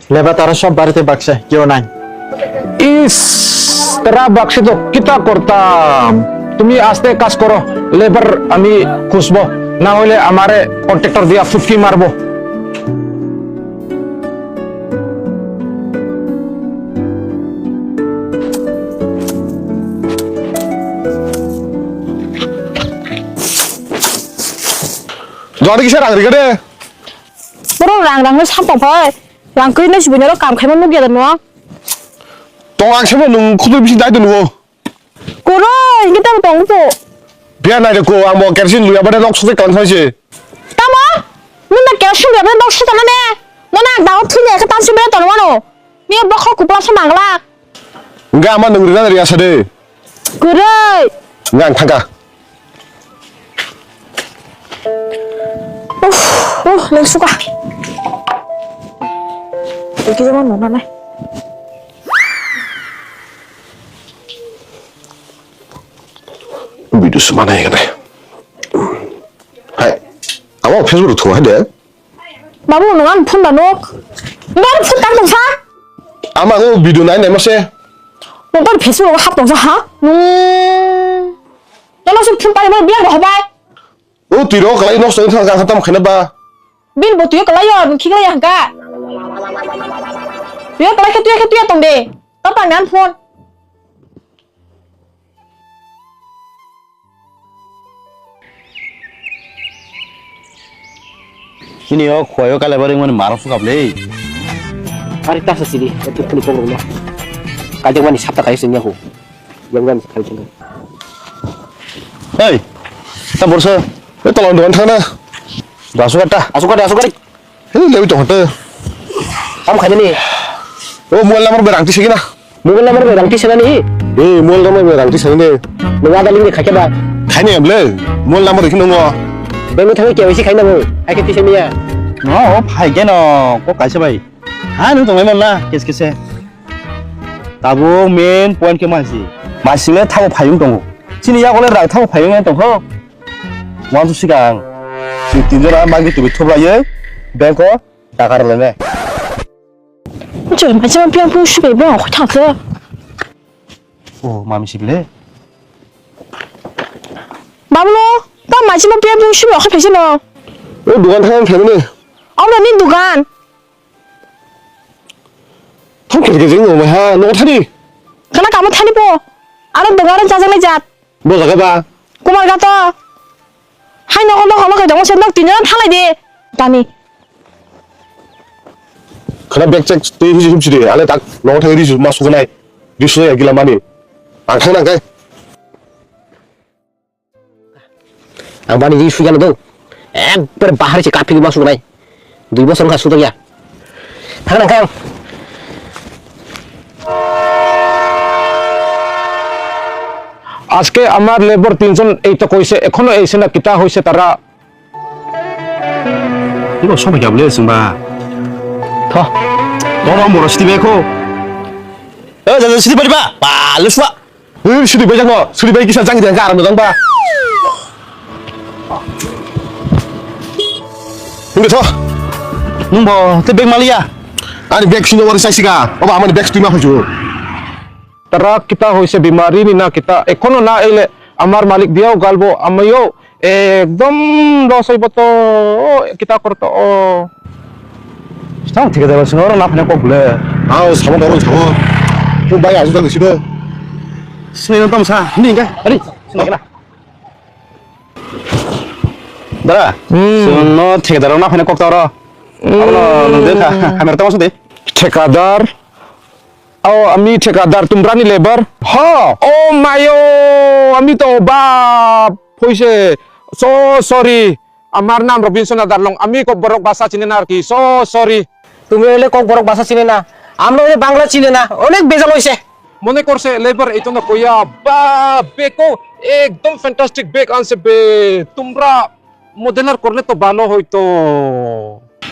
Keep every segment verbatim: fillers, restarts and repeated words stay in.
Leba tara sob barite baksa, keo nai. ইস, তারা বাক্সে তো কিতা করতাম? তুমি আস্তে কাজ করো, লেবার আমি খুঁজবো, না হলে আমারে কন্ট্রাক্টর দিয়া ফুটকি মারবো। Jodi kisa rang rikade. Boro rang rang no sampang phai. Rang kri no sibui no kam khaima nugya da no. Tong ang sebo nung khudu bisi dai do nugo. Koro, hingke tamo tong po. Biya nai de ko, ang bo kerosene luya bade nok sute klang sai se. Tamo? Nung na kerosene luya bade nok sute na ne? Mo na dago thuni eka tan sibui tong mano. Ni bokho kupla sa mangla. Enggak ama nung rina dari asa de. Koro. Enggak ang thangka. Uff, uh, lengsuka. Iki zaman mana nih? Video semana ya kata. Hai, apa Facebook tuh ada? Babu, nungan phone da nuk. Nungan phone tang tongsa. Ama aku video nai nai mase. Nungan Facebook hap tongsa ha? Nung. Nungan phone tang mana biar bahbai. O tiro kalai nosto wngkha kha tam khaina ba. Bil bo tuyo kalai yo, nung khiklai ya hangka. Tuyo kalai khe tuya khe tuya tong de. Tata ngan phone. Ini yo khwai yo kalai bari mani maro sukap le. Ari tasa sidi, etu khuni kok rokno. Kajak mani sapta kai sini aku. Yang gani sekali sini. Hei, ta borsa. Eh, tolong doan thangna. Asuk kata. Asuk kata, asuk kata. Hei, lewi tong hote. Kamu khaja ni? Oh, mobile number berang ti segina. Mobile number berang ti segina ni? Eh, mobile number berang ti segina. Nunggu ada link khaja ba? Khaini emle. Mobile number ikhi nungo. Bengni thangwi K Y C khaina bo. Hai khe ti segina. No, oh, phai geno. Kok kaisa bai. Ha, nung tong mai malla. Kes kese. Tabuk main point khe masi. Masi le thago phayung tongo. Chini yago le rang thago phayung yang tongkho. Wansu sigang. Chwng tinjora magi tubi thublaiwi bank o taka rwlainai. Chwng masi ma piang piang subai bo khoi thangkhe. Oh, mami sibile. Babulo, ta masi ma piang piang subai khoi phaisano. O dugan thang khaimani. Abo ni dugan. Thang khe khe jeng nang ha, no thani. Kana kamo thani po. Aro dogar jajak lai jat. Bo jaga ba. Kumar gato. Hai no no no kai dong se nok tin jon thalai de. Tani. Kana bag check te hiji himsi de. Ale tak no thang riju mas kunai. Risu ya gila mani. Ang thang nang kai. Ang bani jing sui gana do. Ekbar bahar se kaphi ma sunai. Dui bosor wngkha sudok ya. Thang nang khe ang. আজকে আমার লেবার তিনজন এই তো কইছে, এখনো এইছে না, কিতা হইছে তারা? Ibo sobai kha bole chwngba. Tho. Toro moro sidi bai kho. Eh, jaja sidi bai ba. Ba, luswa. Hei, sudi bai jang no, sudi bai kisa jang jang aram jang ba. Hingke tho. Nung bo, te bag maliya. Ani bag sino wari sai siga. Oba amani bag tui ma phaju. Tara kita hoise bimari ni na kita. Ekhono na ele amar malik diao galbo amayo. Ekdom loss hoibo to, o, kita korto, o. Stang thikadar sino oro na phane kok bole. Ao, sabo doro sabo. Tong bai ajo tang sino. Sino tong sa, ni ga, ari, sino kena. Dara, hmm. Sino thikadar na phane kok toro. Abono nung de kha, Hmm. Kamera tong so de. Thikadar. Oh, ami thikadar, tumrani labour? Ha! Oh mayo, ami to bap, hoise. So sorry. Amar nam Robinson Adarlong, ami Kokborok bhasha chine na ar ki. So sorry. তুমি হলে ককবরক ভাষা চিনে না, আমরা হলে বাংলা চিনে না, অনেক ভেজাল হইছে। মনে করছে labour এই তো না কইয়া, বা বেকো একদম fantastic bag আনছে বে। তোমরা Modeler korle to bhalo hoito.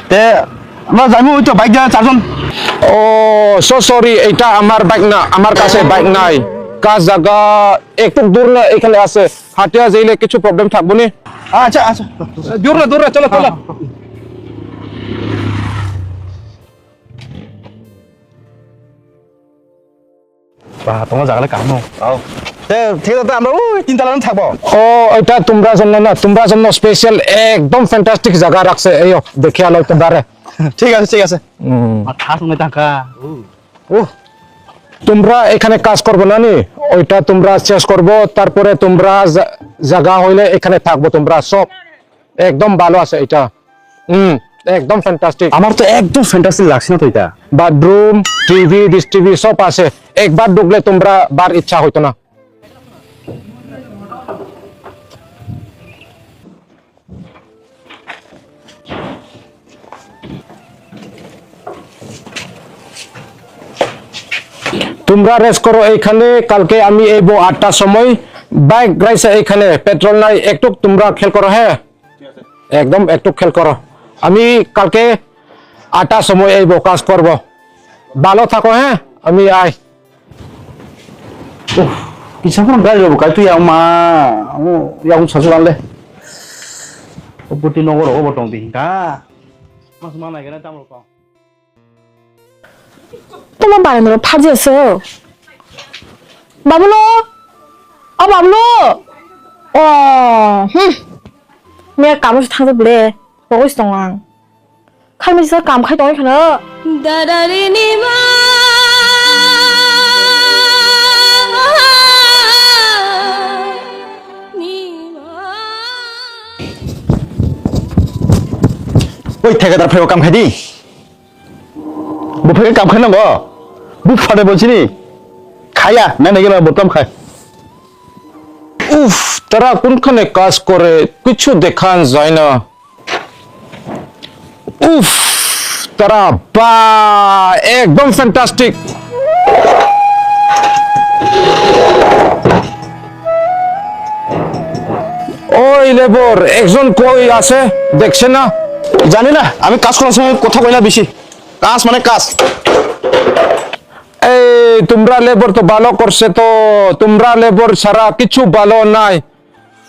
Te, আমরা যাইমু ওই তো বাইক দিয়ে চারজন। Oh, so sorry, এটা আমার বাইক না, আমার কাছে বাইক নাই। কার জায়গা একটু দূর না, এখানে আছে। হাতিয়া যাইলে কিছু প্রবলেম থাকবো নি? আচ্ছা, আচ্ছা। দূর না, দূর না, চলো, চলো। Ba, tongna jagale kaham no. Oh. Te, thik ase, amra ui tin tala no thakbo. Oh, eta tumra jonno na, tumra jonno special ekdom fantastic jaga rakse. Eyo, dekhe alo tumra re. Thik ase, thik ase. Hmm. Ma tha sungai tangka. Uh. তোমরা এখানে কাজ করবে না নি? ওইটা তোমরা শেষ করবো, তারপরে তোমরা জা-, জায়গা হইলে এখানে থাকবো তোমরা সব। একদম ভালো আছে এটা। হুম, একদম ফ্যান্টাস্টিক। আমার তো একদম ফ্যান্টাস্টিক লাগছে না তো এটা। বাথরুম, টিভি, ডিশ টিভি সব আছে। একবার ঢুকলে তোমরা বার ইচ্ছা হইতো না। তোমরা রেস্ট করো এইখানে, কালকে আমি এইব আটটার সময়। বাইক রাইসা এইখানে, পেট্রোল নাই, একটু তোমরা খেয়াল করো, হ্যাঁ? একদম একটু খেয়াল করো। আমি কালকে আটটার সময় এইব, কাজ করব। ভালো থাকো, হ্যাঁ? আমি I. Uff, kisa phano gari rok bo kai tu yang ma, o yang sasu le. O puti nogo rok bo tong di ka. Mas ma nai gana tam rok. Toma barani rok phaji aso. Bablu, o Bablu. O, hmm. Me kamu thang de bule. Pogos tong ang. Khaimisa kam khai tongwi kheno. Dadari ni ma, ni ma. Oi, thekadar phaibo kam khai di. Bo phai kam khai nango. Bo phade bo chini. Khaya, nai nai gena bo tam khai. উফ, তারা কোনখানে কাজ করে কিছু দেখা যায় না। উফ, তারা বা একদম ফ্যান্টাস্টিক। ওই লেবার একজন কই আছে, দেখছে না? জানি না, আমি কাজ করার সময় কথা কই না বেশি। কাজ মানে কাজ। এই তোমরা লেবার তো ভালো করছে তো, তোমরা লেবার ছাড়া কিছু ভালো নাই।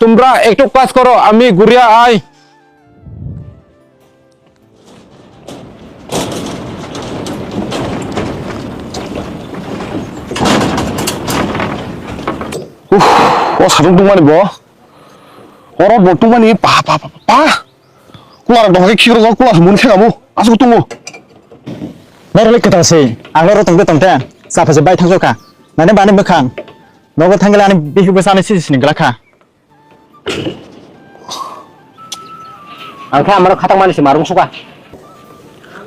তোমরা একটু কাজ করো, আমি ঘুরিয়া I. Uff, o satung tungmani bo. Oro bo tungmani pa, pa, pa, pa, pa. Kula rok dohor khe khiro, kula mun khe abo. Asuk tungo. Nai rale kwtal se. Ang noro tongte tongte. Sa phase bai thangjo kha. Nani bani mwkhang. Nogo thangla ani bihi bwsa ani sisi sini glak kha. Ang khe amaro khatang mani se marung suka.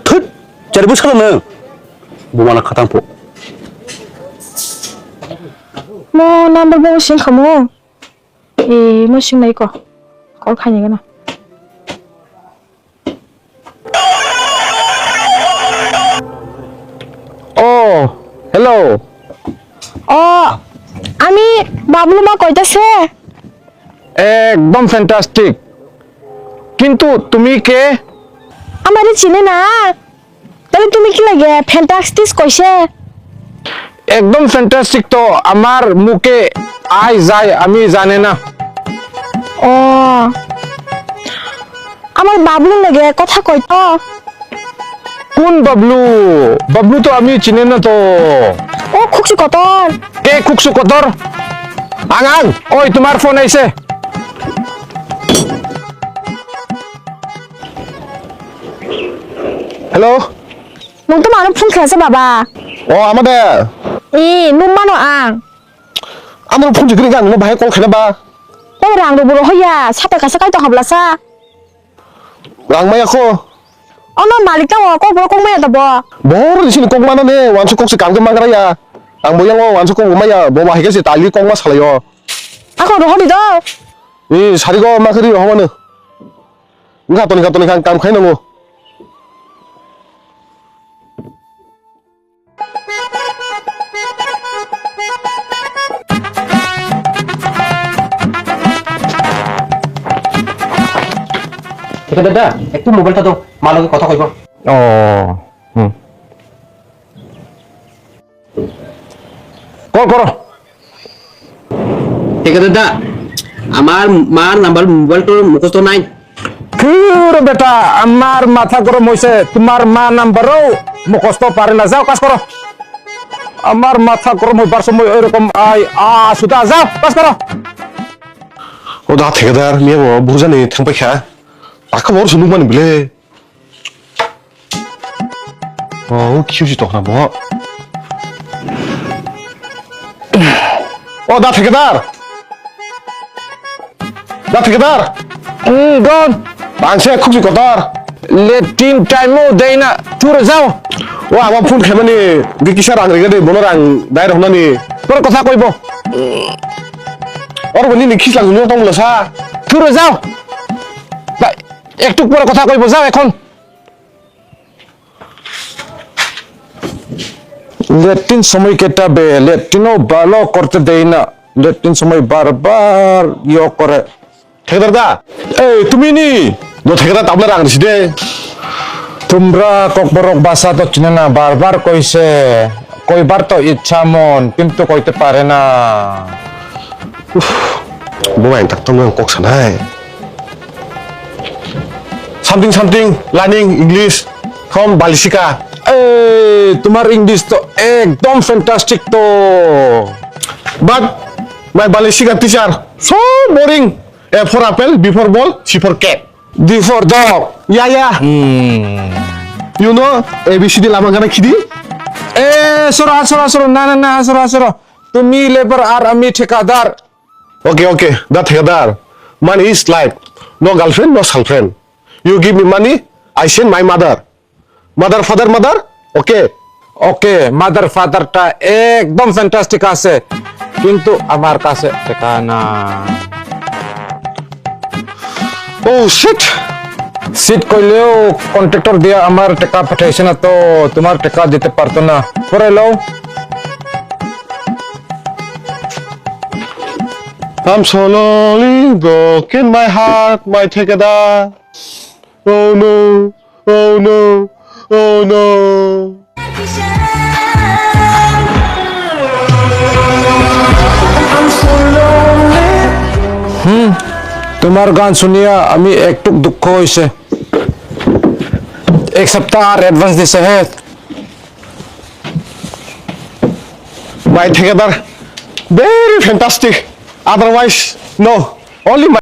Thut, chari bwsa no. Bumana khatang po. Mo number bo sing khamu. E, mo sing nai ko. Call khaini gana. Oh, hello. ও, আমি বাবলু মা কইতাছে। একদম ফ্যান্টাস্টিক। কিন্তু তুমি কে? আমারে চিনে না। তাহলে তুমি কি লাগে ফ্যান্টাস্টিক কইছে? একদম ফ্যান্টাস্টিক তো আমার মুখে আয় যায়, আমি জানি না। ও, আমার বাবলুর লগে কথা কই তো। কোন বাবলু? বাবলু তো আমি চিনি না তো। ও, খুকসু কতর। কে খুকসু কতর? আং, আং, ওই তোমার ফোন আইছে। Hello. Nwng tamo ano phone khaisa baba? O, ama de. E, nwng mano ang. Ano phone jikri ang no bahai call khaina ba. O rang rok bo rohoya, sata kasa kai tong habla sa. Rang maya kho. Ono malik tamo kok boro kok maya to bo. Bor ni sini kok mana ne, wansu kok si kam ke mangra ya. Ang bo yang o wansu kok maya, bo bahai ke si tali kok ma salayo. Ako rohori do. E, sari go ma kri rohomano. Wngkha toni kha toni kha ang kam khai nango. Thikadar da, ektu mobile ta do, ma loge kotha koibo. Oh, hmm. Call koro. Thikadar da, amar mar number mobile to mukhosto nai. Thuro beta, amar matha gorom hoise, tumar ma number o mukhosto pare na. Jao, kaj koro. আমার মাথা গরম হইবার সময় ওইরকম আই, আ, সুতা, যাও, কাজ করো। O da thekadar, miya bo burjani thangpai kha. Takha bor sunu mani bile. O, o khiu si tokna bo. O da thekadar. Da thekadar. Hmm, don. Ang se khuk si kotor. Latrine time o dei na, thuro jao. O, abo phone khaimani, ge kisa rang rega de, bono rang dai roknani. Por kotha koibo. Oro bo nini khislang jwngjwng tongmwla sa. Thuro jao. Ba, ektuk pore kotha koibo, jao ekhon. Latrine সময় কেটা বে? Latrine ও ভালো করতে দেই না। Latrine সময় বারবার ইয়ে করে। Thekadar da? Ei, tumi ni? No thekadar tabla rang risi de. তোমরা ককবরক ভাষা তো চিনো না, বারবার কইছে, কইবার তো ইচ্ছা মন, কিন্তু কইতে পারে না। Uff, bo ang tak tongmani kok sanai. Something, something, learning English from Balishika. এই, তোমার ইংলিশ তো একদম ফ্যান্টাস্টিক তো। But my Balishika teacher so boring. A for apple, B for ball, C for cat. D for dog. Yeah, yeah. Hmm. You know A B C D lama gana khidi? এ, সরো, সরো, সরো, না, না, না, সরো, সরো। তুমি লেবার আর আমি ঠিকাদার। Okay, okay, da thekadar. Money is life. No girlfriend, no girlfriend. You give me money, I send my mother. Mother, father, mother, okay. ওকে, মাদার ফাদারটা একদম ফ্যান্টাস্টিক আছে, কিন্তু আমার কাছে টাকা না। Oh shit! সিট কইলেও কন্ট্রাক্টর দিয়ে আমার টাকা পাঠাইছে না, তো তোমার টাকা দিতে পারতো না। পরে লও। I'm so lonely, broken my heart, my thekadar. Oh no, oh no, oh no. হুম, তোমার গান শুনিয়া আমি একটু দুঃখ হইছে। এক সপ্তাহ আর অ্যাডভান্স দিছে হে। My thekadar, very fantastic. Otherwise, no. Only my